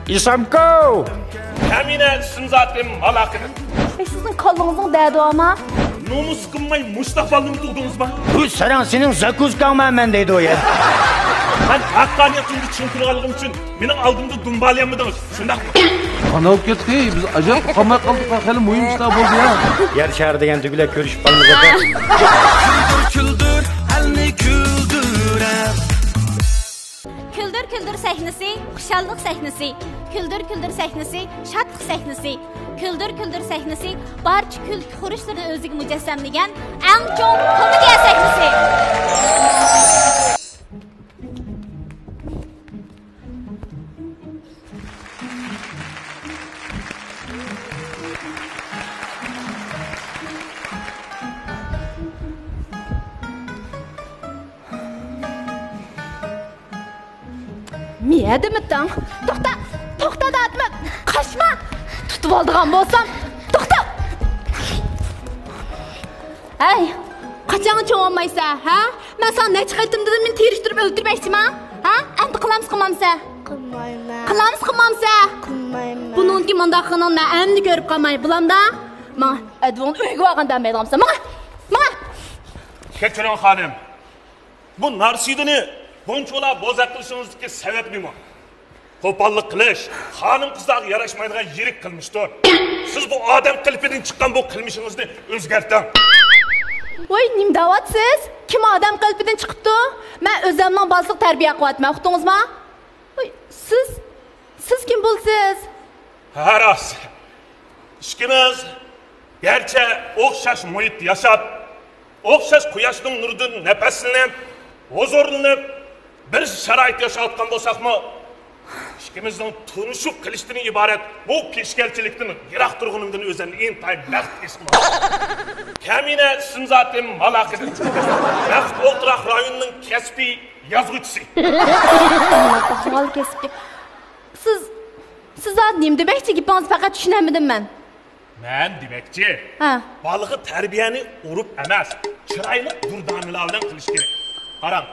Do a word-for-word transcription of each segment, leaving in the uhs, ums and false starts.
ئىسامكو! كەمىنە ئىسىم زاتىم مالاقىدىن. ئەي، سىزنىڭ كاللىڭىزنىڭ دەردى بارمۇ؟ نومۇس قىلماي مۇشتاق بالىنى تۇغدىڭىزما؟ بۇ ساراڭ سېنىڭ زاكۇسكاڭما مەن دەيدۇ يا. مەن ھەققانىيەت يولىدا چىڭ تۇرغانلىقىم ئۈچۈن مېنىڭ ئالدىمدا دۇمبالىيالمىدىڭىز، شۇنداقمۇ؟ قاناپ كەتتى، بىز ئاجاپ قالماي قالدۇق، خېلى مۇھىم ئىشلار بولدى يا. يەر شارى دېگەن تۈگۈلە كۆرۈشۈپ قالمىساق. كۈلدۈر، كۈلدۈر، ئەلنى كۈلدۈرەر. كۈلدۈر كۈلدۈر سەھنىسى، خۇشاللىق سەھنىسى. كۈلدۈر كۈلدۈر سەھنىسى، شادلىق سەھنىسى. كۈلدۈر كۈلدۈر سەھنىسى، بارچە كۈلكە خۇرۇچلىرىنى ئۆزىگە مۇجەسسەملىگەن ئەڭ چوڭ كومېدىيە سەھنىسى. مىيەدىمىتىڭ؟ توختا! توختا دادىمىت! قاچما! تۇتۇۋالىدىغان بولسام! توختا! ھەي! قاچاڭ چوڭ بولمايسەن، ھە؟ مەن ساڭا نەچچە قېتىم دېدىم، مېنى تىرىشتۈرۈپ ئۆلتۈرمەكچىما؟ ھە؟ ئەمدى قىلامسە قىلمامسە؟ قىلمايمەن. قىلامسە قىلمامسە؟ قىلمايمەن. بۇنىڭدىن كېيىن مۇنداق قىلغىنىڭنى مەن ئەمدى كۆرۈپ قالماي، بولامدا؟ ماڭا ئەدۋوننى ئۆيگە بارغاندا بەرمەيدىغانمىسەن؟ ماڭا! ماڭا! كەچۈرۈڭ خانىم. بۇ نارسىدىنى بۇنچىۋالا بوزەك قىلىشىڭىزدىكى سەۋەب نېمە؟ قوپاللىق قىلىش خانىم قىزلارغا ياراشمايدىغان يىرىك قىلمىشتۇر. سىز بۇ ئادەم قېلىپىدىن چىققان بۇ قىلمىشىڭىزنى ئۆزگەرتىڭ. ۋاي، نېمە دەۋاتىسىز؟ كىم ئادەم قېلىپىدىن چىقىپتۇ؟ مەن ئۆزەمنىڭ بالىسىغا تەربىيە قىلىۋاتىمەن، ئۇقتىڭىزما؟ ۋاي، سىز، سىز كىم بولىسىز؟ ھە راست. ئىككىمىز گەرچە ئوخشاش مۇھىتتا ياشاپ، ئوخشاش قۇياشنىڭ نۇرىدىن نەپەسلىنىپ، ھۇزۇرلىنىپ، بىر شارائىتتا ياشاۋاتقان بولساقمۇ، ئىككىمىزنىڭ تونۇشۇپ قېلىشتىن ئىبارەت بۇ پېشكەلچىلىكتىن يىراق تۇرغىنىمدىن ئۆزۈمنى ئىنتايىن بەخت ھېس قىلىمەن. كەمىنە ئىسىم زاتىم مالاقىدىن. بەخت ئولتۇراق رايونىنىڭ كەسپىي يازغۇچىسى. سىز، سىز زادى نېمە دېمەكچى؟ گېپىڭىزنى پەقەت چۈشىنەلمىدىم مەن. مەن دېمەكچى، ھە. بالىغا تەربىيەنى ئۇرۇپ ئەمەس، چىرايلىق دۇردانىلار بىلەن قىلىش كېرەك. قاراڭ،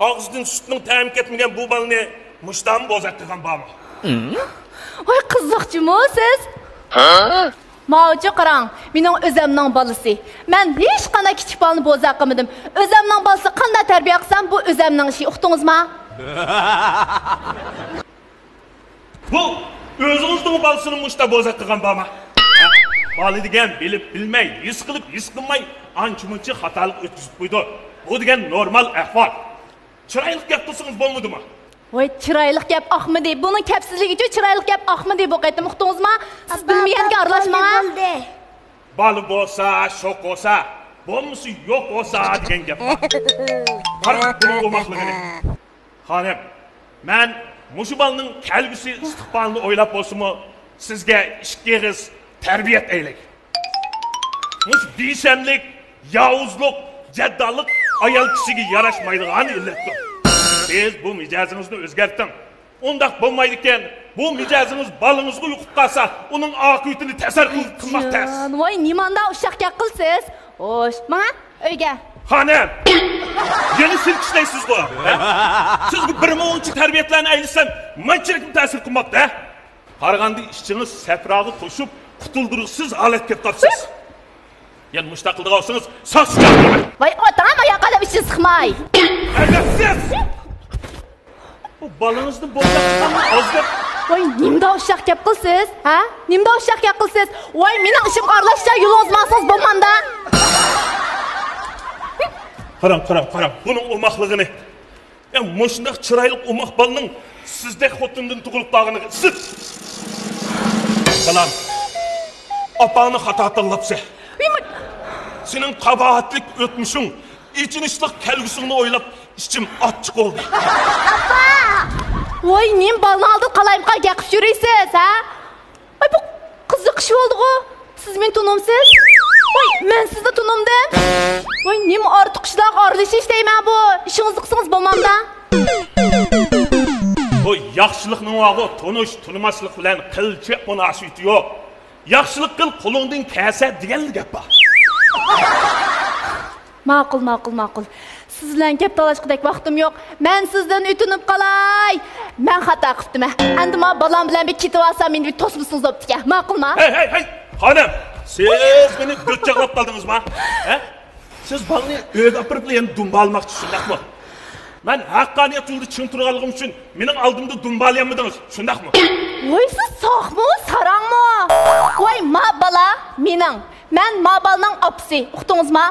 ئاغزىدىن سۈتنىڭ تەمى كەتمىگەن بۇ بالىنى مۇشتامۇ بوزەك قىلغان بارمۇ؟ ۋاي، قىزىقچىمۇ سىز؟ ھە؟ ماۋۇچۇ قاراڭ، مېنىڭ ئۆزەمنىڭ بالىسى. مەن ھېچقانداق كىچىك بالىنى بوزەك قىلمىدىم. ئۆزەمنىڭ بالىسىغا قانداق تەربىيە قىلسام، بۇ ئۆزەمنىڭ ئىشى، ئۇقتىڭىزما؟ بۇ ئۆزىڭىزنىڭ بالىسىنى مۇشتا بوزەك قىلغان بارما؟ بالا دېگەن بىلىپ بىلمەي، ھېس قىلىپ ھېس قىلماي، ئانچە مۇنچە خاتالىق ئۆتكۈزۈپ قويىدۇ. بۇ دېگەن نورمال ئەھۋال. چىرايلىق گەپ قىلسىڭىز بولمىدىمۇ؟ ۋاي، چىرايلىق گەپ ئاقمىدى. بۇنىڭ كەپسىزلىكىچۇ، چىرايلىق گەپ ئاقمىدى بۇ قېتىم، ئۇقتىڭىزما؟ سىز بىلمىگەنگە ئارىلاشماڭ. بولدى، بولدى. بالا بولسا، شوق بولسا، بولمىسا يوق بولسا دېگەن گەپ بار. قاراڭ بۇنىڭ ئوماقلىقىنى. خانىم، مەن مۇشۇ بالىنىڭ كەلگۈسى ئىستىقبالىنى ئويلاپ بولسىمۇ، سىزگە ئىككى ئېغىز تەربىيە ئەيلەي. مۇشۇ بىشەملىك، ياۋۇزلۇق، جەدداللىق ئايال كىشىگە ياراشمايدىغان ئىللەتتۇر. سىز بۇ مىجەزىڭىزنى ئۆزگەرتىڭ. ئۇنداق بولمايدىكەن، بۇ مىجەزىڭىز بالىڭىزغا يۇقۇپ قالسا، ئۇنىڭ ئاقىۋىتىنى تەسەر قىل-، قىلماق تەس. جان، ۋاي، نېمانداق ئۇششاق گەپ قىلىسىز؟ خوش، ماڭا ئۆيگە. خانىم! يەنە سىلكىشلەيسىزغۇ، ھە؟ سىزگە بىر مىڭ ئونچە تەربىيەتلەرنى ئەيلىسەم، مانچىلىكمۇ تەسىر قىلماپتۇ، ھە؟ قارىغاندا ئىچىڭىز سەپراغا توشۇپ، قۇتۇلدۇرغۇسىز ھالەتكە كېلىپ قاپسىز. يەنە مۇشۇنداق قىلىدىغان بولسىڭىز، ساقچى چاقىرىمەن. ۋاي، ئوتاڭ ئاياق ئادەم ئىچىنى سىقماي. ئەدەپسىز! بۇ بالىڭىزنى بولدى ئازدەپ. ۋاي، نېمىدا ئۇششاق گەپ قىلسىز، ھە؟ نېمىدا ئۇششاق گەپ قىلسىز؟ ۋاي، مېنىڭ ئىشىمغا ئارىلاشسا يولىڭىزغا ماڭسىڭىز بولمامدا. قاراڭ، قاراڭ، قاراڭ، بۇنىڭ ئوماقلىقىنى. يا، مۇشۇنداق چىرايلىق ئوماق بالىنىڭ سىزدەك خوتۇندىن تۇغۇلۇپ قالغىنىغا ئىسىت. بالام، ئاپاڭنى خاتا تاللاپسەن. سېنىڭ قاباھەتلىك ئۆتمۈشۈڭ، ئېچىنىشلىق كەلگۈسۈڭنى ئويلاپ، ئىچىم ئاچچىق بولدى. ئاپا! ۋاي، نېمە بالىنىڭ ئالدىدا قالايمىقان گەپ قىلىپ يۈرىسىز، ھە؟ ۋاي، بۇ قىزىق ئىش بولدىغۇ. سىز مېنى تونۇمسىز؟ ۋاي، مەن سىزنى تونۇمدىم. ۋاي، نېمە ئارتۇق ئىشلارغا ئارىلىشىش دەيمەن بۇ. ئىشىڭىزنى قىلسىڭىز بولمامدا؟ بۇ ياخشىلىقنىڭ ۋاغۇ تونۇش، تونۇماسلىق بىلەن قىلچە مۇناسىۋىتى يوق. ياخشىلىق قىل، قولۇڭدىن كەلسە دېگەنلا گەپ بار. ماقۇل، ماقۇل، ماقۇل. سىز بىلەن گەپ تالاشقۇدەك ۋاقتىم يوق. مەن سىزدىن ئۆتۈنۈپ قالاي. مەن خاتا قىپتىمەن. ئەمدى ما بالام بىلەن بىر كېتىۋالسام، مېنى بىر توسمىسىڭىز بوپتىكەن. ماقۇلما؟ ھەي، ھەي، ھەي! خانىم، سىز مېنى دۆت چاغلاپ قالدىڭىزما؟ ھە؟ سىز بالىنى ئۆيگە ئاپىرىپلا يەنە دۇمبا ئالماقچى، شۇنداقمۇ؟ مەن ھەققانىيەت يولىدا چىڭ تۇرغانلىقىم ئۈچۈن مېنىڭ ئالدىمدا دۇمبا ئالالمىدىڭىز، شۇنداقمۇ؟ ۋاي، سىز ساقمۇ، ساراڭمۇ؟ ۋاي، ما بالا مېنىڭ. مەن ما بالىنىڭ ئاپىسى، ئۇقتىڭىزما؟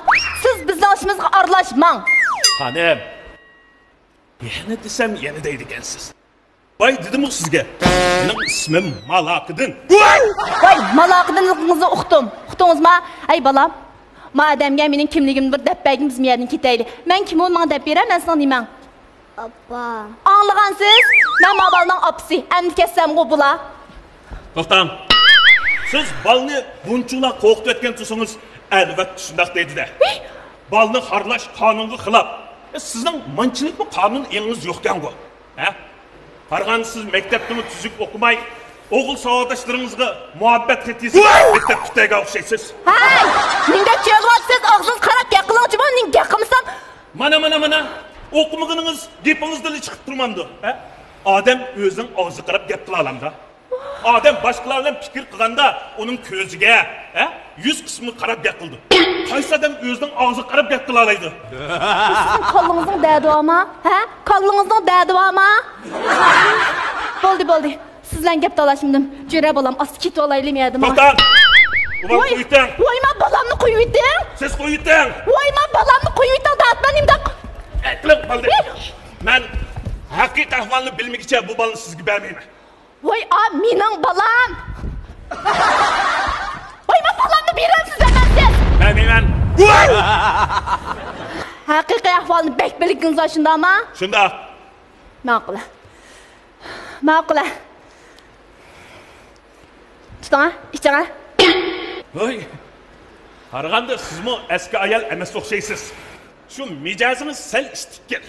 سىز بىزنىڭ ئىشىمىزغا ئارىلاشماڭ. خانىم، يەنە دېسەم يەنە دەيدىكەنسىز. ۋاي دېدىمغۇ سىزگە، مېنىڭ ئىسمىم مالاقىدىن. ۋاي، مالاقىدىنلىقىڭىزنى ئۇقتۇم. ئۇقتىڭىزما؟ ئەي بالام، ما ئادەمگە مېنىڭ كىملىكىمنى بىر دەپ بەرگىن، بىز مۇ يەردىن كېتەيلى. مەن كىم ئۇ، ماڭا دەپ بېرە، مەن سىزنىڭ نېمەڭ؟ ئاپا. ئاڭلىغانسىز؟ مەن ما بالىنىڭ ئاپىسى. ئەمدى كەتسەمغۇ بولا؟ توختاڭ. سىز بالىنى بۇنچىلا قورقۇتۇۋەتكەن تۇرسىڭىز، ئەلۋەتتە شۇنداق دەيدۇ-دە. ھى! بالىنى خارلاش قانۇنغا خىلاپ. ئە، سىزنىڭ مانچىلىكمۇ قانۇن ئېڭىڭىز يوقكەنغۇ؟ ھە؟ قارىغاندا سىز مەكتەپتىمۇ تۈزۈك ئوقۇماي، ئوغۇل ساۋاقداشلىرىڭىزغا مۇھەببەت خېتى يېزىپ، مەكتەپ پۈتتەيگە ئوخشايسىز. ھەي! نېمە دەپ چۆگىۋاتىسىز؟ ئاغزىڭىزغا قاراپ گەپ قىلىڭچىمۇ، نېمە گەپ قىلمىسام؟ مانا، مانا، مانا! ئوقۇمىغىنىڭىز گېپىڭىزدىنلا چىقىپ تۇرمامدۇ؟ ھە؟ ئادەم ئۆزىنىڭ ئاغزىغا قاراپ گەپ قىلالامدا؟ ئادەم باشقىلار بىلەن پىكىر قىلغاندا، ئۇنىڭ كۆزىگە، ھە، يۈز قىسمىغا قاراپ گەپ قىلىدۇ. قايسى ئادەم ئۆزىنىڭ ئاغزىغا قاراپ گەپ قىلالايدۇ؟ سىزنىڭ كاللىڭىزنىڭ دەردى بارما؟ ھە؟ كاللىڭىزنىڭ دەردى بارما؟ بولدى، بولدى. سىز بىلەن گەپ تالاشمىدىم. جۆرە بالام، ئاستا كېتىۋالايلى مەيەردىن. توختاڭ! ئۇ بالىنى قويۇۋېتىڭ! ۋاي، ما بالامنى قويۇۋېتىڭ! سىز قويۇۋېتىڭ! ۋاي، ما بالامنى قويۇۋېتىڭ، دەۋاتىمەن، نېمىدەپ؟ ئەي، قىلىڭ، بولدى. مەن ھەقىقىي ئەھۋالنى بىلمىگۈچە بۇ بالىنى سىزگە بەرمەيمەن. ۋاي، ئا، مېنىڭ بالام! ۋاي، ما بالامنى بېرەمسىز دەمەمسىز! بەرمەيمەن! ھەقىقىي ئەھۋالنى بەك بىلگىنىڭىز بار، شۇنداقما؟ شۇنداق. ماقۇل. ماقۇل. تۇتۇڭا، ئىچىڭا. ھوي! قارىغاندا سىزمۇ ئەسكى ئايال ئەمەس ئوخشايسىز. شۇ مىجەزىڭىز سەل ئىتتىككەن.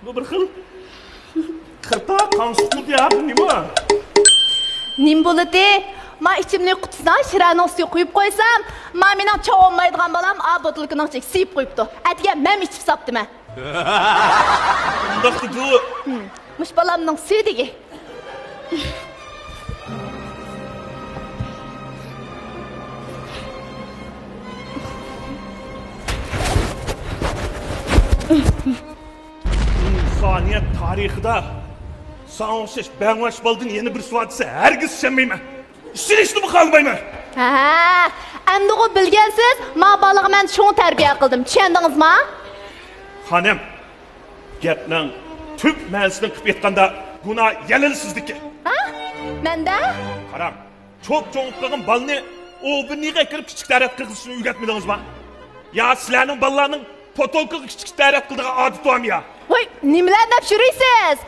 بۇ بىر خىل قىرتا قاڭسۇقمىدى يا، بۇ نېمە؟ نېمە بولىدۇ؟ ما ئىچىملىك قۇتىسىغا شىرەنىڭ سۈيى قۇيۇپ قويسام، ما مېنىڭ چاۋالمايدىغان بالام ئا بوتۇلكىنىڭ ئىچىگە سىيىپ قويۇپتۇ. ئەتىگەن مەن ئىچىپ ساپتىمەن. ئۇنداق دېدۇ. مۇشۇ بالامنىڭ سۈيدۈكى. ئىنسانىيەت تارىخىدا ساڭا ئوخشاش بەڭۋاش بالىدىن يەنە بىرسى بار دېسە، ھەرگىز ئىشەنمەيمەن. ئىشىنىشنىمۇ خالىمايمەن. ھە، ئەمدىغۇ بىلگەنسىز، ما بالىغا مەن شۇڭا تەربىيە قىلدىم، چۈشەندىڭىزما؟ خانىم، گەپنىڭ تۈپ مەنىسىنى قىلىپ ئېيتقاندا، گۇناھ يەنىلا سىزدىكى. ھە؟ مەندە؟ قاراڭ، چوپ-چوڭ قىلغان بالىنى ئوبىرنىغا ئەكىرىپ كىچىك تەرەت قىلىشنى ئۆگەتمىدىڭىزما؟ يا سىلەرنىڭ بالىلارنىڭ پوتولكىغا كىچىك تەرەت قىلىدىغان ئادىتى بارمۇ يا؟ ۋاي، نېمىلەرنى دەپ يۈرىسىز؟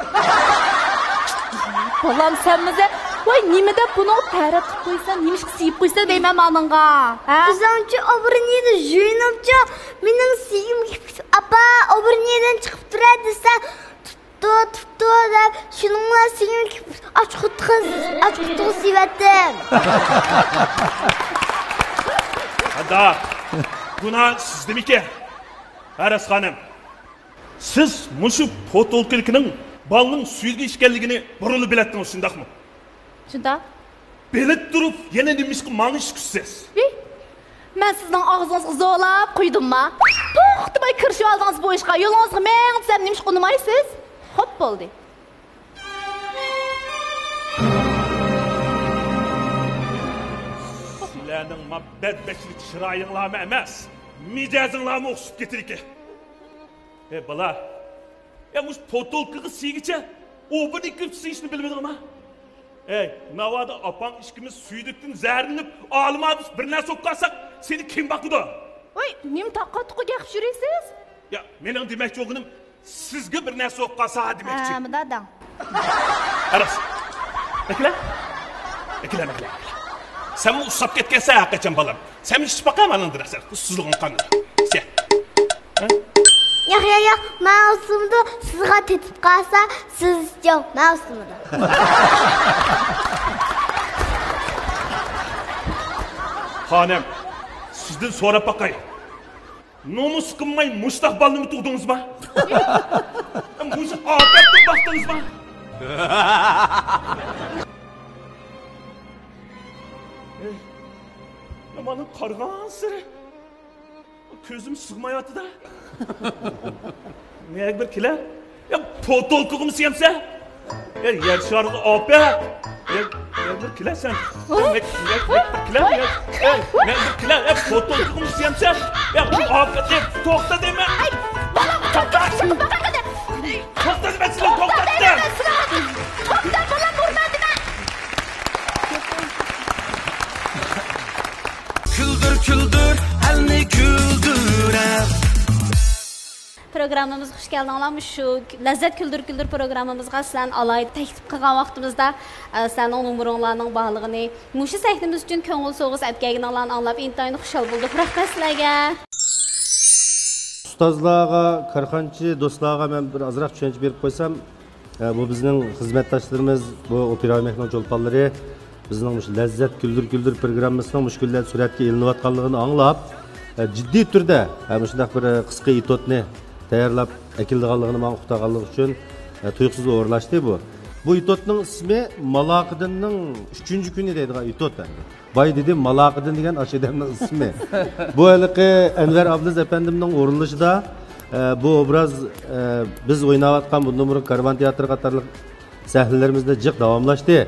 بالام سەنمۇ سەن. ۋاي، نېمە دەپ بۇنىڭغا تەرەت قىلىپ قويىسەن، نېمىشقا سىيىپ قويىسەن دەيمەن مانىڭغا. ھە؟ بىزنىڭچۇ ئوبرىنىدا ژۇينىڭچۇ مېنىڭ سىيىم، ئاپا، ئوبرىنىدىن چىقىپ تۇرە دېسە، تۇتۇپتۇ، تۇتۇپتۇ دەپ، شۇنىڭ بىلەن سىيىم ئاچقۇتىغا، ئاچقۇتىغا سىيىۋەتتىم. ئادا، گۇناھ سىزدىمىكىن؟ ھە، راست خانىم. سىز مۇشۇ پوتولكىنىڭ بالىنىڭ سۈيدۈكى ئىكەنلىكىنى بۇرۇنلا بىلەتتىڭىز، شۇنداقمۇ؟ شۇنداق. بىلىپ تۇرۇپ يەنە نېمىشقا ماڭا ئىش كۈتىسىز؟ ھى؟ مەن سىزنىڭ ئاغزىڭىزغا زورلاپ قۇيدۇمما؟ توختىماي كىرىشىۋالدىڭىز بۇ ئىشقا. يولىڭىزغا مېڭىڭ دېسەم، نېمىشقا ئۇنىمايسىز؟ خوپ، بولدى. سىلەرنىڭ ما بەدبەچلىك چىرايىڭلارمۇ ئەمەس، مىجەزىڭلارمۇ ئوخشىشىپ كېتىدىكەن. ئەي بالا، يا مۇشۇ پوتولكىغا سىيگىچە ئوبىنى كىرىپ سىيىشنى بىلمىدىڭما؟ ئەي، ناۋادا ئاپاڭ ئىككىمىز سۈيدۈكتىن زەھەرلىنىپ ئالىمىزدە بىر نەرسە بولۇپ قالساق، سېنى كىم باقىدۇ؟ ۋاي، نېمە تاقا-تۇقا گەپ يۈرىسىز؟ يا، مېنىڭ دېمەكچى بولغىنىم، سىزگە بىر نەرسە بولۇپ قالسا دېمەكچى. ھە، مۇنداق دەڭ. ئەرەس. ئەكىلە. ئەكىلە، ئەكىلە، ئەكىلە. سەنمۇ ئۇسساپ كەتكەنسەن ھەرقاچان بالام. سەن ئىچىپ باقە مانىڭدىن ئەسەر. سۇسۇزلۇقۇڭ قانداق؟ سەن. ھە؟ ياق، ياق، ياق. مەن ئۇسسىمىدۇ. سىزغا تېتىپ قالسا، سىز ئىچىڭ. مەن ئۇسسىمىدۇ. خانىم، سىزدىن سوراپ باقاي. نومۇس قىلماي مۇشتاق بالىنىمۇ تۇغدىڭىزما؟ مۇشۇ ئاپەتنى باقتىڭىزما؟ ئەي، مانا قارىغانسېرى كۆزۈم سىغمايۋاتىدۇ. نەگە بىر كېلە؟ يا، پوتولكىغىمۇ سىيەمسەن؟ يا، يەر شارىغا ئاپەت! يا، يا، بىر كېلە سەن. يا، نەگە، نەگە، نەگە بىر كېلە؟ يا، يا، نەگە بىر كېلە؟ يا، پوتولكىغىمۇ سىيەمسەن؟ يا، بۇ ئاپەت، يا، توختا دەيمەن! ئاي، بالا، توختا! توختا دەيمەن سىلەر، توختا دەيمەن! توختا، بالام، ئۇرما دېمە! كۈلدۈر، كۈلدۈر، ئەلنى كۈلدۈرە. پروگراممىمىزغا خۇش كەلدىڭلار. مۇشۇ لەززەت كۈلدۈر كۈلدۈر پروگراممىمىزغا سىلەرنى ئالاھىدە تەكلىپ قىلغان ۋاقتىمىزدا، ئە، سىلەرنىڭ نومۇرۇڭلارنىڭ بارلىقىنى، مۇشۇ سەھنىمىز ئۈچۈن كۆڭۈل سوۋغىسى ئەپ كەلگىنىڭلارنى ئاڭلاپ ئىنتايىن خۇشال بولدۇق. رەھمەت سىلەرگە. ئۇستازلارغا، كارخانىچى دوستلارغا مەن بىر ئازراق چۈشەنچە بېرىپ قويسام، ئە، بۇ بىزنىڭ خىزمەتداشلىرىمىز، بۇ ئوپېرا ئۆمەكنىڭ چولپانلىرى بىزنىڭ مۇشۇ لەززەت كۈلدۈر كۈلدۈر پروگراممىسىنىڭ مۇشۇ كۈنلەردە سۈرەتكە ئېلىنىۋاتقانلىقىنى ئاڭلاپ، ئە، جىددىي تۈردە، ئە، مۇشۇنداق بىر، ئە، قىسقا ئېتيۇدنى تەييارلاپ ئەكېلىدىغانلىقىنى ماڭا ئۇقتۇرغانلىقى ئۈچۈن، ئە، تۇيۇقسىز ئورۇنلاشتى بۇ. بۇ ئېتيۇدنىڭ ئىسمى مالاقىدىننىڭ ئۈچىنچى كۈنى دەيدىغان ئېتيۇد ئەمدى. باي دېدى، مالاقىدىن دېگەن ئاشۇ ئادەمنىڭ ئىسمى. بۇ ھېلىقى ئەنۋەر ئابلىز ئەپەندىمنىڭ ئورۇنلىشىدا، ئە، بۇ ئوبراز، ئە، بىز ئويناۋاتقان بۇ نومۇر كارۋان تىياتىرى قاتارلىق سەھنىلىرىمىزدە جىق داۋاملاشتى.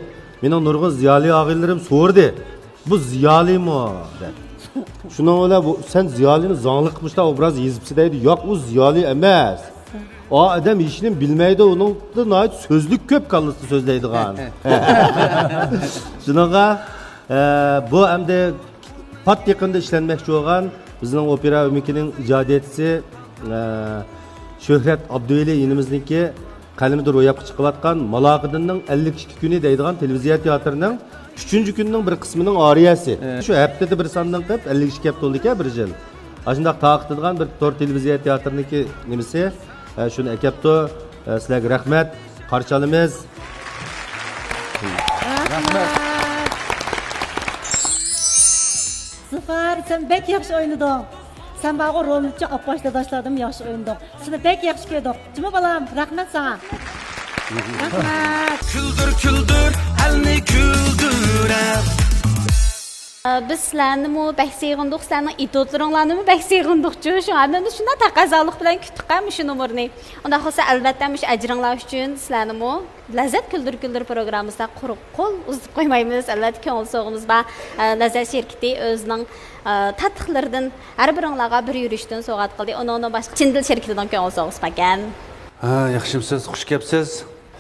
مېنىڭ نۇرغۇن زىيالىي ئاغىنىلىرىم سورىدى، بۇ زىيالىيمۇ دەپ. شۇنىڭ بىلەن بۇ، سەن زىيالىينى زاڭلىق قىلىپ مۇشۇنداق ئوبراز يېزىپسەن دەيدۇ. ياق، ئۇ زىيالىي ئەمەس. ئا ئادەم ھېچنېمە بىلمەيدۇ، ئۇنىڭدا ناھايىتى سۆزلۈك كۆپ، كاللىسىدا سۆزلەيدىغان. شۇنىڭغا، ئە، بۇ ئەمدى پات يېقىندا ئىشلەنمەكچى بولغان بىزنىڭ ئوپېرا ئۆمىكىنىڭ ئىجادىيەتچىسى، ئە، شۆھرەت ئابدۇۋەلى ئىنىمىزنىڭكى قەلىمىدە روياپقا چىقىۋاتقان مالاقىدىننىڭ ئەللىك ئىككى كۈنى دەيدىغان تېلېۋىزىيە تىياتىرىنىڭ ئۈچىنچى كۈنىنىڭ بىر قىسمىنىڭ ئارىيەسى. ئە. شۇ ھەپتىدە بىر ساندىن قىلىپ ئەللىك ئىككى ھەپتە بولىدىكەن بىر يىل. ئاشۇنداق تارقىتىدىغان بىر تور تېلېۋىزىيە تىياتىرىنىڭكى نېمىسى، ئە، شۇنى ئەكەپتۇ. ئە، سىلەرگە رەھمەت. قارشى ئالىمىز. رەھمەت. زۇفار، سەن بەك ياخشى ئوينىدىڭ. سەن بارغۇ رولنى ئاپاش داداشلاردىنمۇ ياخشى ئوينىدىڭ. سېنى بەك ياخشى كۆردۇق. جۇمۇ بالام، رەھمەت ساڭا. رەھمەت. كۈلدۈر، كۈلدۈر، ئەلنى كۈلدۈرە. ئە، بىز سىلەرنىمۇ بەك سېغىندۇق، سىلەرنىڭ ئېتيۇدلىرىڭلارنىمۇ بەك سېغىندۇقچۇ. شۇڭا ھەممىمىز شۇنداق تەقەززالىق بىلەن كۈتتۇق مۇشۇ نومۇرنى. ئۇنداق بولسا، ئەلۋەتتە، مۇشۇ ئەجرىڭلار ئۈچۈن سىلەرنىمۇ لەززەت كۈلدۈر كۈلدۈر پروگراممىسىدا قۇرۇق قول ئۇزىتىپ قويمايمىز. ئەلۋەتتە، كۆڭۈل سوۋغىمىز بار. ئە، لەززەت شىركىتى ئۆزىنىڭ، ئە، تاتلىقلىرىدىن ھەر بىرىڭلارغا بىر يۈرۈشتىن سوۋغات قىلدى. ئۇنىڭدىن باشقا چىندىل شىركىتىنىڭ كۆڭۈل سوۋغىسى باركەن. ھە، ياخشىمسىز؟ خۇش كەپسىز.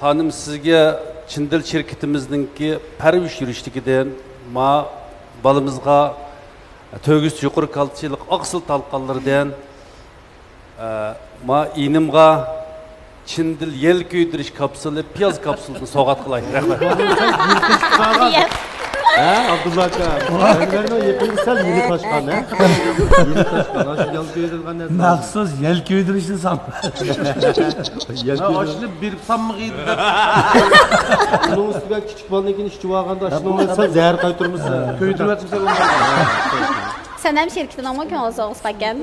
خانىم، سىزگە چىندىل شىركىتىمىزنىڭكى پەرۋىش يۈرۈشلۈكىدىن، ما بالىمىزغا تۆگىسى يۇقىرى كالتسىيلىق ئاقسىل تالقانلىرىدىن، ئە، ما ئىنىمغا چىندىل يەل كۆيدۈرۈش كاپسۇلى، پىياز كاپسۇلىدىن سوۋغات قىلاي. رەھمەت. ھە، ئابدۇللا ئاكا، ئەنۋەرنىڭ يېقىندا سەل يېنى تاشقان، ھە؟ يېنى تاشقان. ئاشۇ يەل كۆيدۈرگەن نەرسە. مەخسۇس يەل كۆيدۈرۈشنى سالما. يەل ھە، كۆيدۈرگەن. ئاشۇنى بېرىپ سالمىغىيدى دەپ. ئۇنىڭ ئۈستىگە كىچىك بالىنىڭكىنى ئىچىۋالغاندا، ئاشۇنىڭ بىلەن سەل زەھەر قايتۇرمىسا. كۆيدۈرۈۋەتمىسە بولمايدۇ. سەنەم شىركىتىنىڭمۇ كۆڭۈل سوۋغىسى باركەن.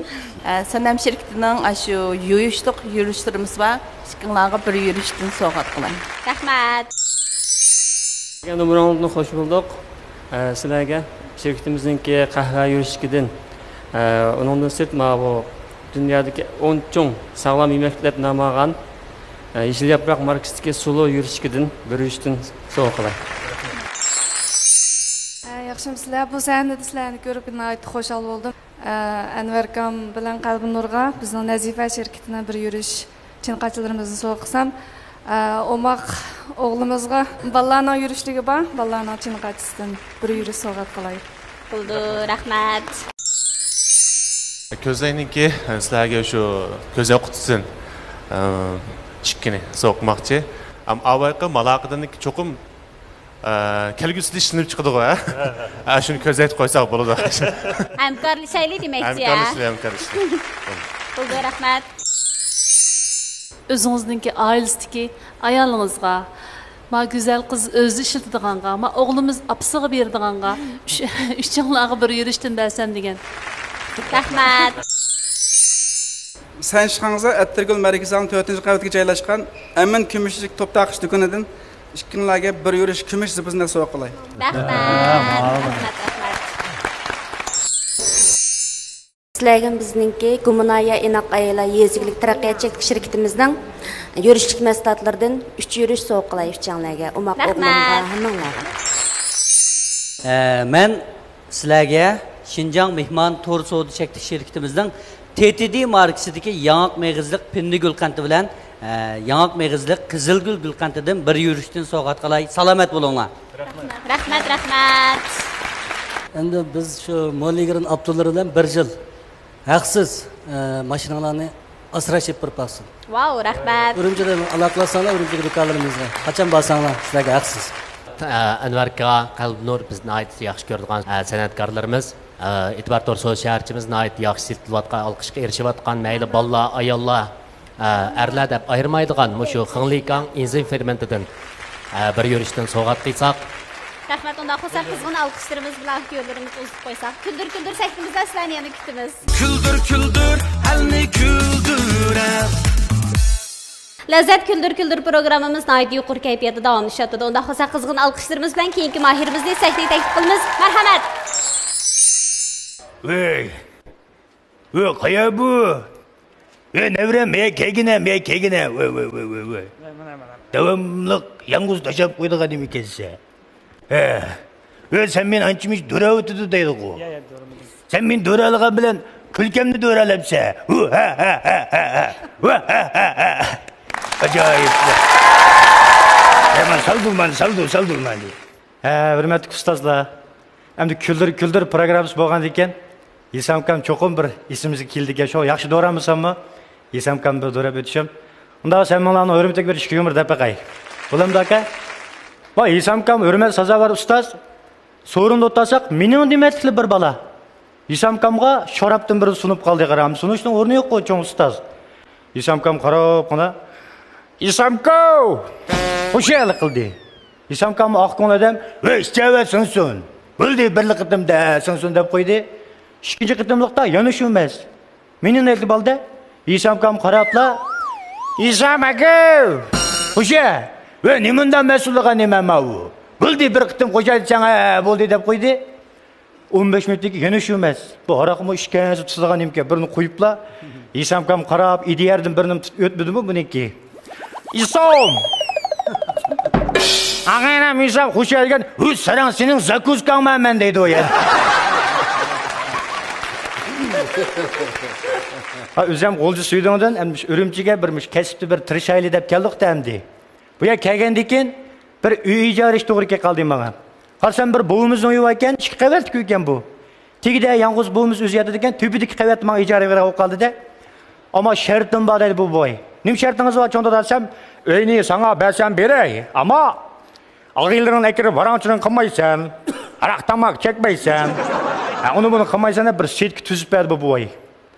ئە، سەنەم شىركىتىنىڭ ئاشۇ يۇيۇشلۇق يۈرۈشلىرىمىز بار. ئىككىڭلارغا بىر يۈرۈشتىن سوۋغات قىلاي. رەھمەت. نومۇرۇڭلاردىن خوش بولدۇق. ئە، سىلەرگە شىركىتىمىزنىڭكى قەھۋە يۈرۈشلۈكىدىن، ئە، ئۇنىڭدىن سىرت، ماۋۇ دۇنيادىكى ئون چوڭ ساغلام يېمەكلىك دەپ نام ئالغان، ئە، يېشىل ياپراق ماركىسىدىكى سۇلۇ يۈرۈشلۈكىدىن بىر يۈرۈشتىن سوۋغا قىلاي. ئە، ياخشىمۇسىلەر؟ بۇ سەھنىدە سىلەرنى كۆرۈپ ناھايىتى خۇشال بولدۇم. ئە، ئەنۋەركام بىلەن قەلبىنۇرغا بىزنىڭ نەزىپە شىركىتىنىڭ بىر يۈرۈش چىنقاچىلىرىمىزنى سوۋغا قىلسام، ئە، ئوماق ئوغلىمىزغا بالىلارنىڭ يۈرۈشلۈكى بار، بالىلارنىڭ چىنقاچىسىدىن بىر يۈرۈش سوۋغات قىلاي. بولىدۇ، رەھمەت. كۆزەينىڭكى سىلەرگە شۇ كۆزەي قۇتىسىدىن، ئە، ئىككىنى سوۋغا قىلماقچى. ئەم، ئاۋايقى مالاقىدىننىڭكى چوقۇم ئە، كەلگۈسىدە ئىشلىنىپ چىقىدىغۇ، ھە؟ ھە، شۇنى كۆزەيتىپ قويساق بولىدۇ. ھەمكارلىشايلى دېمەكچى، ھە؟ ھەمكارلىشىلى، ھەمكارلىشىلى. بولدى، رەھمەت. ئۆزىڭىزنىڭكى ئائىلىسىدىكى ئايالىڭىزغا، ما گۈزەل قىز ئۆزى ئىشلىتىدىغانغا، ما ئوغلىمىز ئاپىسىغا بېرىدىغانغا، ئۈچ-، ئۈچۈڭلارغا بىر يۈرۈشتىن بەرسەم دېگەن. رەھمەت. سەن چىقىڭىزلار، ئەتىرگۈل مەركىزىنىڭ تۆتىنچى قەۋىتىگە جايلاشقان ئەمىن كۈمۈشلۈك توپ تارقىتىش دۇكىنىدىن ئىككىڭلارگە بىر يۈرۈش كۈمۈش زىبۇ زىننەت سوۋغا قىلاي. رەھمەت، رەھمەت، رەھمەت. سىلەرگە بىزنىڭكى گۇمنايە ئىناق ئائىلە يېزا ئىگىلىك تەرەققىيات چەكلىك شىركىتىمىزنىڭ يۈرۈشلۈك مەھسۇلاتلىرىدىن ئۈچ يۈرۈش سوۋغا قىلاي ئۈچەڭلەرگە، ئوماق رەھمەت. ئوغلۇمغا، ھەممىڭلارغا. ئە، مەن سىلەرگە شىنجاڭ مېھمان تور سودا چەكلىك شىركىتىمىزنىڭ تې تې دې ماركىسىدىكى ياڭاق مېغىزلىق پىندىگۈل قەنتى بىلەن، ئە، ياڭاق مېغىزلىق قىزىلگۈل گۈل قەنتىدىن بىر يۈرۈشتىن سوۋغات قىلاي. سالامەت بولۇڭلار. رەھمەت، رەھمەت. ئەمدى بىز شۇ مولىگرىن ئاپتولىرى بىلەن بىر يىل ھەقسىز، ئە، ماشىنىڭلارنى ئاسراش ئېلىپ بېرىپ باقسۇن. ۋاۋ، رەھمەت. ئۈرۈمچىدە ئالاقىلاشساڭلار، ئۈرۈمچىدىكى دۇكانلىرىمىزغا قاچان بارساڭلار، سىلەرگە ھەقسىز. ئە، ئەنۋەر ئاكا، قەلبىنۇر، بىز ناھايىتى ياخشى كۆرىدىغان، ئە، سەنئەتكارلىرىمىز. ئە، ئېتىبار تور سودا شەھەرچىمىز ناھايىتى ياخشى سېتىلىۋاتقان، ئالقىشقا ئېرىشىۋاتقان، مەيلى بالىلار، ئاياللار، ئە، ئەرلەر دەپ ئايرىمايدىغان مۇشۇ خېڭلىكاڭ ئىنزىم فېرمېنتىدىن، ئە، بىر يۈرۈشتىن سوۋغات قىلساق. رەھمەت، ئۇنداق بولسا قىزغىن ئالقىشلىرىمىز بىلەن كۈيلىرىمىزنى ئۇزىتىپ قويساق. كۈلدۈر كۈلدۈر سەھنىمىزدە سىلەرنى يەنە كۈتىمىز. كۈلدۈر كۈلدۈر، ئەلنى كۈلدۈرە. لەززەت كۈلدۈر كۈلدۈر پروگراممىمىز ناھايىتى يۇقىرى كەيپىياتتا داۋاملىشىۋاتىدۇ. ئۇنداق بولسا قىزغىن ئالقىشلىرىمىز بىلەن كېيىنكى ماھىرىمىزنى سەھنىگە تەكلىپ قىلىمىز. مەرھەمەت! ۋەي! ۋەي، قايا بۇ؟ ۋەي، نەۋرەم، ھەي، كەلگىنە، ھەي، كەلگىنە. ۋەي، ۋەي، ۋەي، ۋەي، ۋەي. داۋاملىق يالغۇز تاشلاپ قويىدىغان نېمىكەنسەن؟ ھە. ۋەي، سەن مېنى ئانچە-مۇنچە دۆرەۋېتىدۇ دەيدىغۇ. يا، يا، دۆرىمىدىم. سەن مېنى دۆرەلىگەن بىلەن كۈلكەمنى دۆرەلەپسەن. ھۇ، ھە، ھە، ھە، ھە، ھە. ھۇ، ھە، ھە، ھە، ھە. ئاجايىپ. ھە، مانا سالدۇر مانا، سالدۇر، سالدۇر مانا. ھە، ھۆرمەتلىك ئۇستازلار. ئەمدى كۈلدۈر كۈلدۈر پروگراممىسى بولغاندىكىن، ھېسامكام چوقۇم بىر ئېسىمىزگە كېلىدىكەن. شۇ ياخشى دورامىساممۇ، ھېسامكام بىر دوراپ ئۆتۈشۈم. ئۇنداق سەن ماڭا ھۆرمىتىگە بىر ئىككى يۇمۇر دەپ بېقەي. بولامدۇ ئاكا؟ ۋاي ھېسامكام، ھۆرمەت سازاۋەر ئۇستاز. سورۇندا ئولتۇرساق، مېنىڭ دېمەتلىكلا بىر بالا ھېسامكامغا شورابتىن بىرنى سۇنۇپ قالدى، قارا. سۇنۇشنىڭ ئورنى يوققۇ، چوڭ ئۇستاز. ھېسامكام قاراپ قانا، ھېسامكاۋ! خۇشياللىق قىلدى. ھېسامكاممۇ ئاق كۆڭۈل ئادەم، ۋەي، ئىچەۋەر، سىڭسۇن. بولدى، بىرلا قېتىمدا سىڭسۇن دەپ قويدى. ئىككىنچى قېتىملىقتا يەنە شۇ مەس. مېنى نەيتلىپ ئالدى. ھېسامكام قاراپلا، ھېسام ئاكا! خوشە! ۋە نېمانداق مەسئۇللۇق نېمە ماۋۇ؟ بولدى، بىر قېتىم خوشە دېسەڭ، ھە، بولدى دەپ قويدى. ئون بەش مىنۇتتىن كېيىن يەنە شۇ مەس. بۇ ھاراقمۇ ئىچكەنسە تۇتىدىغان نېمىكەن، بىرنى قويۇپلا، ھېسامكام قاراپ، ئىدىيەردىن بىرنى تۇتۇپ ئۆتمىدىمۇ بۇنىڭكى؟ ئىسوم! ئاغىنەم ھېسام خوش كەلگەن. ھۇ، ساراڭ، سېنىڭ زاكۇسكاڭمەن مەن دەيدۇ يەنە. ھا، ئۆزۈم غۇلجا سۈيدۈڭدىن، ئەمدى مۇشۇ ئۈرۈمچىگە بىر مۇشۇ كەسىپتە بىر تىرىشايلى دەپ كەلدۇق-تە ئەمدى. بۇ يەرگە كەلگەندىن كېيىن بىر ئۆي ئىجارە ئىش توغرا كېلىپ قالدى ماڭا. قارىسام، بىر بوۋىمىزنىڭ ئۆيى باركەن، ئىككى قەۋەتلىك ئۆيكەن بۇ. تېگىدە يالغۇز بوۋىمىز ئۆزى ياتىدىكەن، تۈبىدىكى قەۋەت ماڭا ئىجارە بېرىدىغان بولۇپ قالدى-دە. ئەمما شەرتىم بار دەيدۇ بۇ بوۋاي. نېمە شەرتىڭىز بار چوڭ دادا دېسەم، ئۆينى ساڭا بەرسەم بېرەي، ئەمما ئاغىنىلىرىڭنى ئەكىرىپ ۋاراڭچىلىق قىلمايسەن، ھاراق تاماق چەكمەيسەن. ھە، ئۇنى بۇنى قىلمايسەن دەپ بىر سېتكا تۈزۈپ بەردى بۇ بوۋاي.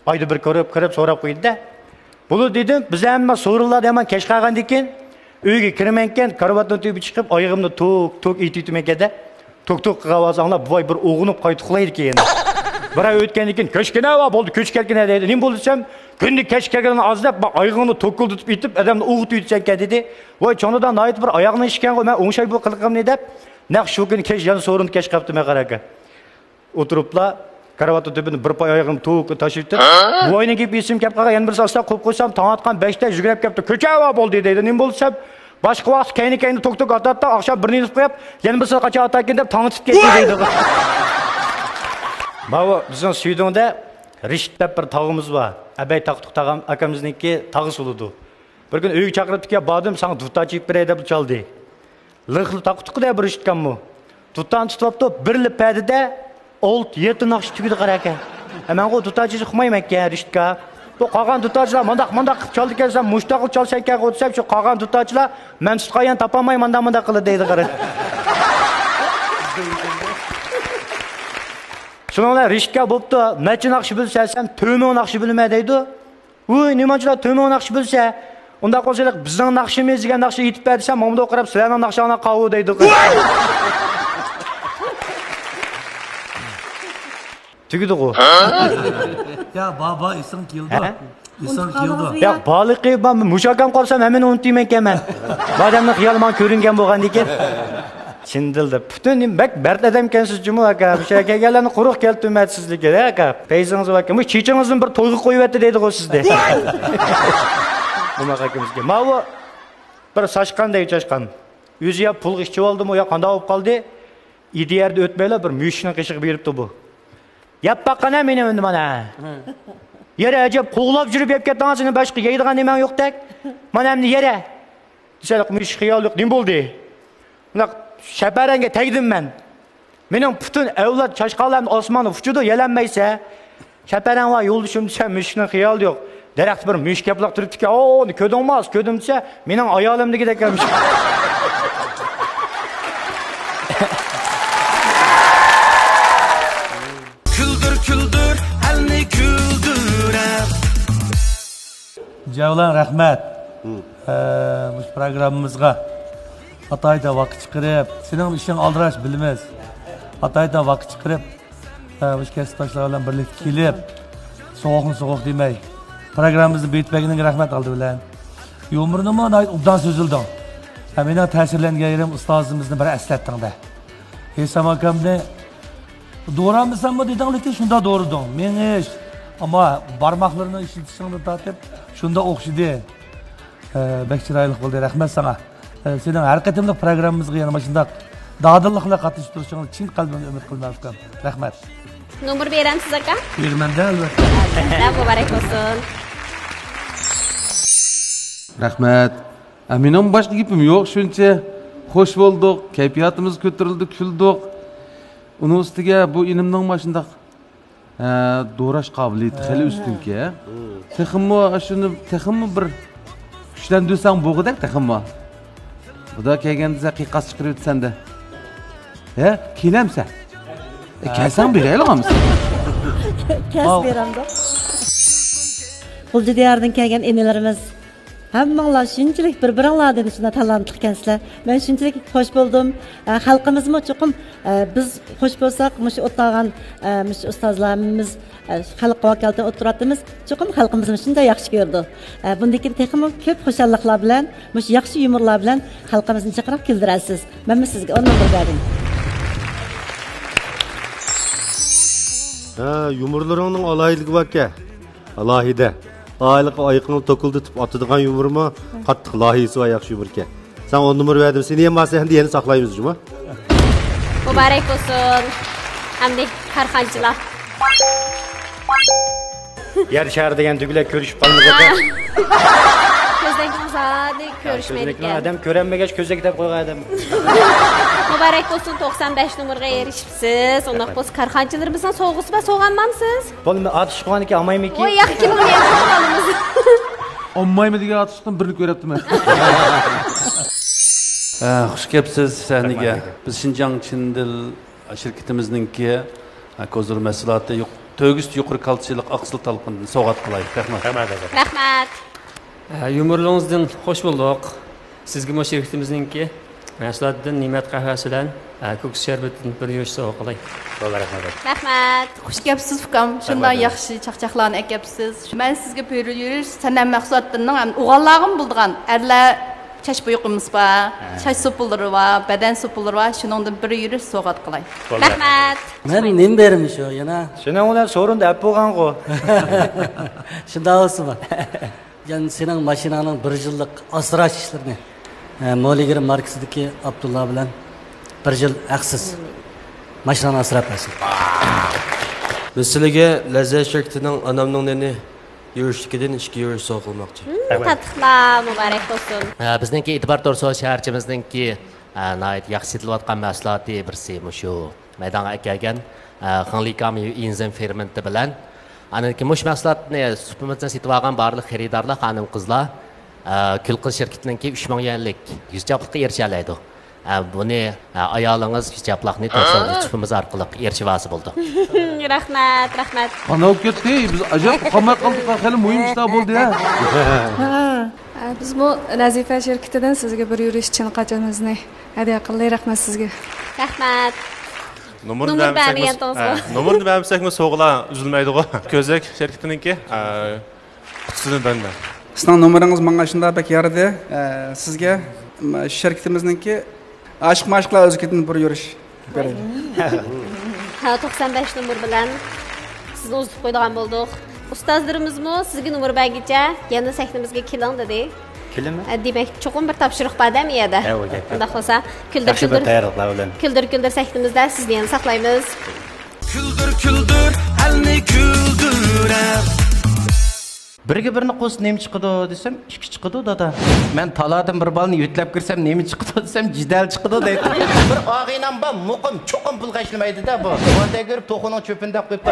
ئايدا بىر كۆرۈپ، كىرىپ سوراپ قويدى-دە. بولىدۇ دېدىم، بىز ھەممە سورۇنلاردا يامان كەچ قالغاندىكىن، ئۆيگە كىرىمەنكەن، كارىۋاتنىڭ تۈۋىگە چىقىپ، ئايىغىمنى توك، توك ئېتىۋېتىمەنكەن-دە. توك، توك قىلغان ئاۋاز ئاڭلاپ، بوۋاي بىر ئويغىنىپ قايتا ئۇخلايدىكەن. بىر ئاي ئۆتكەندىن كېيىن، كۆچكىنە ۋە بولدى، كۆچۈپ كەتكىنە دەيدۇ. نېمە بولدى دېسەم، كۈندە كەچ كەلگىنىڭ ئاز دەپ، ئايىغىڭنى توكۇلدىتىپ ئېتىپ، ئادەمنى ئويغىتىۋېتىسەنكەن دېدى. ۋاي، چوڭ دادا، ناھايىتى بىر ئاياغنى ئىشكەنغۇ، مەن ئوڭشاي بۇ قىلىقىمنى دەپ، نەق شۇ كۈنى كەچ يەنە سورۇندا كەچ قاپتىمەن قاراكەن. ئولتۇرۇپلا، كارىۋاتنىڭ تۈۋىدىن بىر پاي ئايىغىنى توك تاشلىۋېتىپ، بوۋاينىڭ گېپى ئېسىمگە كەپ قالغان، يەنە بىرسى ئاستا قويۇپ قويسام، تاڭ ئاتقان بەشتە يۈگۈرۈپ كەپتۇ، كۆچە ۋە بولدى دەيدۇ. نېمە بولدى دېسەم، باشقا ۋاقىت كەينى-كەينىدە توك-توك ئاتاتتى، ئاخشام بىرنى ئېلىپ قويۇپ، يەنە بىرسىنى قاچان ئاتاركىن دەپ تاڭ ئېتىپ كەتتى دەيدۇ. ماۋۇ بىزنىڭ سۈيدۈڭدە رىشىت دەپ بىر تاغىمىز بار. ئەبەي تاقتۇق تاغام، ئاكىمىزنىڭكى تاغىسى بولىدۇ. بىر كۈنى ئۆيگە چاقىرىپتىكەن، باردىم، ساڭا دۇتار چېكىپ بېرەي دەپ چالدى. لىقلا تاقا تۇقىدە بىر رىشىتكاممۇ. دۇتارنى تۇتۇۋاپتۇ، بىرلا پەدىدە ئالتە يەتتە ناخشا تۈگىدى قاراكەن. ھە، مەنغۇ دۇتار چېلىشنى ئۇقمايمەنكەن، رىشىتكا. بۇ قالغان دۇتارچىلار مانداق، مانداق قىلىپ چالىدىكەنسەن، مۇشتاقلا چالسەنكەنغۇ دېسەم، شۇ قالغان دۇتارچىلار مەن تۇتقان يەرنى تاپالماي مانداق، مانداق قىلىدۇ دەيدۇ قارا. شۇنىڭ بىلەن رىشىتكا بوپتۇ، نەچچە ناخشا بىلىسەن دېسەم، تۆت مىڭ ناخشا بىلىمەن دەيدۇ. ۋۇي، نېمانچىلا تۆت مىڭ ناخشا بىلسە، ئۇنداق بولسا، بىزنىڭ ناخشىمىز دېگەن ناخشا ئېيتىپ بەر دېسەم، ماڭا قاراپ، سىلەرنىڭ ناخشاڭلار قاۋۇ دەيدۇ. تۈگىدىغۇ. يا، بابا، ئېسىڭ كېلىدۇ. ھە؟ ئېسىڭ كېلىدۇ. يا، بالىقى، مۇشۇ ئاكام قالسام، ھەممىنى ئۇنتۇيمەنكەن مەن. بۇ ئادەمنىڭ خىيالى ماڭا كۆرۈنگەن بولغاندىكىن. چىن دىلدا پۈتۈن بەك مەرد ئادەمكەنسىز جۇمۇ ئاكا. مۇشۇ يەرگە كەلگەنلەرنى قۇرۇق كەلتۈرمەيسىز لېكىن، ھە ئاكا. پەيزىڭىز بار ئاكا. مۇشۇ چېچىڭىزنى بىر تويغا قويۇۋەتتى دەيدىغۇ سىزدە. ئۇماق ئاكىمىزگە. ماۋۇ بىر ساچقاندەك چاچقان. ئۆزى يا پۇلغا ئىچىۋالدىمۇ، يا قانداق بولۇپ قالدى؟ ئىدى يەردە ئۆتمەيلا بىر مۈشۈكنىڭ قېشىغا بېرىپتۇ بۇ. يەپ باققىنا مېنى ئەمدى مانا. يەرە ئەجەب قوغلاپ يۈرۈپ يەپ كەتتىڭ، سېنىڭ باشقا يەيدىغان نېمەڭ يوقتەك. مانا ئەمدى يەرە. دېسە، مۇشۇ خىيال يوق، نېمە بولدى؟ مۇنداق شەپەرەڭگە تەگدىم مەن. مېنىڭ پۈتۈن ئەۋلاد چاشقانلارنى ئاسماندا ئۇچىدۇ، يەلەنمەيسە. شەپەرەڭ ۋە يولدىشىم دېسە، مۈشۈكنىڭ خىيالى يوق. دەرەختە بىر مۈشۈك ياپىلاق تۇرۇپتىكەن، ئو، ئۇنى كۆردۈڭمۇ؟ ئاز كۆردۈم دېسە، مېنىڭ ئايالىم دېگۈدەك ئەمىش. كۈلدۈر، كۈلدۈر، ئەلنى كۈلدۈرە. جەۋلان، رەھمەت. ھە، مۇشۇ پروگراممىمىزغا ئاتايدا ۋاقىت چىقىرىپ، سېنىڭ ئىشىڭ ئالدىراش بىلىمىز. ئاتايدا ۋاقىت چىقىرىپ، ھە، مۇشۇ كەسىپداشلار بىلەن بىرلىكتە كېلىپ، سوغۇقنى سوغۇق دېمەي، پروگراممىمىزنى بېيىتىپ بەرگىنىڭگە رەھمەت ئالدى بىلەن. يۇمۇرنىمۇ ناھايىتى ئوبدان سۆزلىدىڭ. ھە، مېنىڭ تەسىرلەنگەن يېرىم ئۇستازىمىزنى بىر ئەسلەتتىڭ-دە. ھېسام ئاكامنى دورامىسەنمۇ دېدىڭ، لېكىن شۇنداق دورىدىڭ. مېڭىش، ئەمما بارماقلىرىنى ئىشلىتىشىڭدىن تارتىپ شۇنداق ئوخشىدى. ھە، بەك چىرايلىق بولدى، رەھمەت ساڭا. ھە، سېنىڭ ھەر قېتىملىق پروگراممىمىزغا يەنە مۇشۇنداق دادىللىق بىلەن قاتنىشىپ تۇرۇشۇڭنى چىن قەلبىمدىن ئۈمىد قىلىمەن، ئۇكام. رەھمەت. نومۇر بېرەمسىز، ئاكا؟ بېرىمەن-دە، ئەلۋەتتە. ئەلۋەتتە، مۇبارەك بولسۇن. رەھمەت. ئە، مېنىڭ باشقا گېپىم يوق، شۇنچە خوش بولدۇق، كەيپىياتىمىز كۆتۈرۈلدى، كۈلدۇق. ئۇنىڭ ئۈستىگە بۇ ئىنىمنىڭ مۇشۇنداق، ئە، دوراش قابىلىيىتى خېلى ئۈستۈنكى. تېخىمۇ شۇنى تېخىمۇ بىر كۈچلەندۈرسەڭ بولغۇدەك تېخىمۇ. خۇدا كەلگەندە سەن قىيقاس چىقىرىۋېتىسەن-دە. ھە، كېلەمسەن؟ ئە، كەلسەڭ بېرەيلىغانمىسەن؟ كەس بېرەمدۇ؟ غۇلجا دىيارىدىن كەلگەن ئىنىلىرىمىز. ھەممىڭلار شۇنچىلىك بىر-بىرىڭلاردىن شۇنداق تالانتلىق ئىكەنسىلەر. مەن شۇنچىلىك خوش بولدۇم. ئە، خەلقىمىزمۇ چوقۇم، ئە، بىز خوش بولساق، مۇشۇ ئولتۇرغان، ئە، مۇشۇ ئۇستازلار ھەممىمىز، ئە، خەلققە ۋاكالىتەن ئولتۇرۇۋاتىمىز. چوقۇم خەلقىمىزمۇ شۇنداق ياخشى كۆرىدۇ. ئە، بۇندىن كېيىن تېخىمۇ كۆپ خۇشاللىقلار بىلەن، مۇشۇ ياخشى يۇمۇرلار بىلەن خەلقىمىزنى جىقراق كۈلدۈرەرسىز. مەنمۇ سىزگە ئون نومۇر بەردىم. ھە، يۇمۇرلىرىڭنىڭ ئالاھىدىلىكى باركەن. ئالاھىدە. ئائىلىگە ئايىقىڭنى توكۇلدىتىپ ئاتىدىغان يۇمۇرمۇ قاتتىق لايىھىسى بار، ياخشى يۇمۇركەن. ساڭا ئون نومۇر بەردىم. سېنى يەنە مۇ سەھنىدە يەنە ساقلايمىز جۇمۇ. مۇبارەك بولسۇن. ئەمدى كارخانىچىلار. يەر شارى دېگەن تۈگۈلەك كۆرۈشۈپ قالمىدۇق. كۆزدەكنىڭ زادى كۆرۈشمەيدىكەن. ئادەم كۆرەلمىگەچ كۆزدەك دەپ قويغان ئادەم. مۇبارەك بولسۇن، توقسان بەش نومۇرغا ئېرىشىپسىز. ئۇنداق بولسا كارخانىچىلىرىمىزنىڭ سوۋغىسى بار، سوۋغا ئالمامسىز؟ بولدى، ئاتۇشقاندىن كېيىن ئالمايمىكىن؟ ئۇ ياق، كېلىڭ، مەن ئالىمىز. ئالمايمەن دېگەن ئاتۇشلۇقتىن بىرنى كۆرۈپتىمەن. ھە، خۇش كەپسىز سەھنىگە. رەھمەت. بىز شىنجاڭ چىندىل شىركىتىمىزنىڭكى، ھە، كوزۇر مەھسۇلاتى يۇق-، تۆگىسى يۇقىرى كالتسىيلىق ئاقسىل تالقىندىن سوۋغات قىلاي. رەھمەت. رەھمەت. ھە، يۇمۇرلىرىڭىزدىن خوش بولدۇق. سىزگىمۇ شىركىتىمىزنىڭكى مەھسۇلاتىدىن نىمەت قەھۋەسى بىلەن، ھە، كۆكسى شەربىتىدىن بىر يۈرۈش سوۋغا قىلاي. رەھمەت. رەھمەت. خۇش كەپسىز ئۇكام، شۇنداق ياخشى چاقچاقلارنى ئەكەپسىز. مەن سىزگە بىر يۈرۈش سەنەم مەھسۇلاتىدىننىڭ ھەم ئوغۇللارغىمۇ بولىدىغان ئەرلەر چاچ بويىقىمىز بار، چاچ سوپۇنلىرى بار، بەدەن سوپۇنلىرى بار، شۇنىڭدىن بىر يۈرۈش سوۋغات قىلاي. رەھمەت. مەن نېمە بېرىمىز شۇ يەنە؟ شۇنىڭ بىلەن سورۇندا ئەپ بولغانغۇ. شۇنداق بولسىمۇ؟ يەنە سېنىڭ ماشىناڭنىڭ بىر يىللىق ئاسراش ئىشلىرىنى، ئە، مولىگىر ماركىسىدىكى ئابدۇللا بىلەن بىر يىل ھەقسىز ماشىناڭنى ئاسراپ بەرسۇن. بىز سىلىگە لەززەت شىركىتىنىڭ ئانامنىڭ نېنى يۈرۈشلۈكىدىن ئىككى يۈرۈش سوۋغا قىلماقچى. تاتلىقلار، مۇبارەك بولسۇن. ھە، بىزنىڭكى ئېتىبار تورسو شەھەرچىمىزنىڭكى، ھە، ناھايىتى ياخشى سېتىلىۋاتقان مەھسۇلاتى بىرسى مۇشۇ مەيدانغا ئەكەلگەن، ھە، خېڭلىكا مېۋە ئېنزىم فېرمېنتى بىلەن. ئاندىن كېيىن مۇشۇ مەھسۇلاتنى سۇپىمىزدىن سېتىۋالغان بارلىق خېرىدارلار، خانىم-قىزلار، ھە، كۈلقىز شىركىتىنىڭكى ئۈچ مىڭ يۈەنلىك يۈزچاپلىققا ئېرىشەلەيدۇ. ھە، بۇنى، ھە، ئايالىڭىز يۈزچاپلىقنى تورسو سۇپىمىز ئارقىلىق ئېرىشىۋالسا بولىدۇ. رەھمەت، رەھمەت. قانداق بولۇپ كەتتى؟ بىز ئاجاق ئۇقالماي قالدۇق، خېلى مۇھىم ئىشلار بولدى، ھە. ھە. بىزمۇ نەزىپە شىركىتىدىن سىزگە بىر يۈرۈش چىن قاچىمىزنى ھەدىيە قىلدى. رەھمەت سىزگە. رەھمەت. نومۇرنى نومۇر بەرمىسەكمۇ، بەرمىگەنتىڭىزغۇ؟ ھە، نومۇرنى بەرمىسەكمۇ سوغىلار ئۈزۈلمەيدىغۇ. كۆزەك شىركىتىنىڭكى، ھە، قۇتىسىدىن بەرمە. سىزنىڭ نومۇرىڭىز ماڭا شۇنداق بەك يارىدى. ئە، سىزگە، م، شىركىتىمىزنىڭكى ئاشىق ماشۇقلار ئۆزىكىدىن بىر يۈرۈش بېرەي. ھە، توقسان بەش نومۇر بىلەن سىزنى ئۇزىتىپ قويىدىغان بولدۇق. ئۇستازلىرىمىزمۇ سىزگە نومۇر بەرگىچە يەنە سەھنىمىزگە كېلىڭ دېدى. كېلىمەن. ئە، دېمەك، چوقۇم بىر تاپشۇرۇق بار دەم يەدە. ھە، ئۇ گەپ. ئۇنداق بولسا، كۈلدۈر ياخشى بىر كۈلدۈر، تەييارلىقلار بىلەن. كۈلدۈر كۈلدۈر سەھنىمىزدە سىزنى يەنە ساقلايمىز. كۈلدۈر كۈلدۈر ئەلنى كۈلدۈرەر. بىرگە بىرنى قوشسا نېمە چىقىدۇ دېسەم، ئىككى چىقىدۇ، دادا. مەن تالادىن بىر بالىنى يۆتلەپ كىرسەم، نېمە چىقىدۇ دېسەم، جېدەل چىقىدۇ دەيتتى. بىر ئاغىنەم بار، مۇقىم، چوقۇم پۇلغا ئىشلىمەيدۇ-دە بۇ. ۋاتەگۈر توخۇنىڭ چۆپىنى دەپ قويۇپتۇ.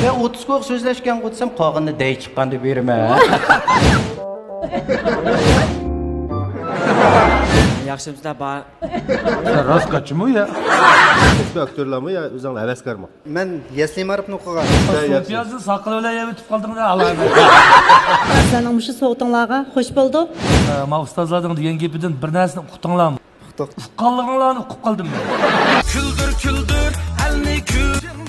يا ئوتتۇز كوك سۆزلەشكەنغۇ دېسەم، قالغىنىنى دەي چىققاندا بېرىمەن. ياخشىمۇسىلەر بار؟ سەن راست قاچىمۇ يا؟ سىز ئاكتيورلارمۇ يا ئۆزۈڭلار ھەۋەسكارمۇ؟ مەن يەسلى مائارىپنى ئوقۇغان. سۇ پىيازنى ساقىلى بىلەن يەۋېتىپ قالدىڭ دە، ئالايمەن. سىلەرنىڭ مۇشۇ سوۋغىتىڭلارغا خوش بولدۇق. ئە، ما ئۇستازلارنىڭ دېگەن گېپىدىن بىر نەرسىنى ئۇقتۇڭلارمۇ؟ ئۇقتۇق. ئۇققانلىقىڭلارنى ئۇقۇپ قالدىم. كۈلدۈر كۈلدۈر ئەلنى كۈل.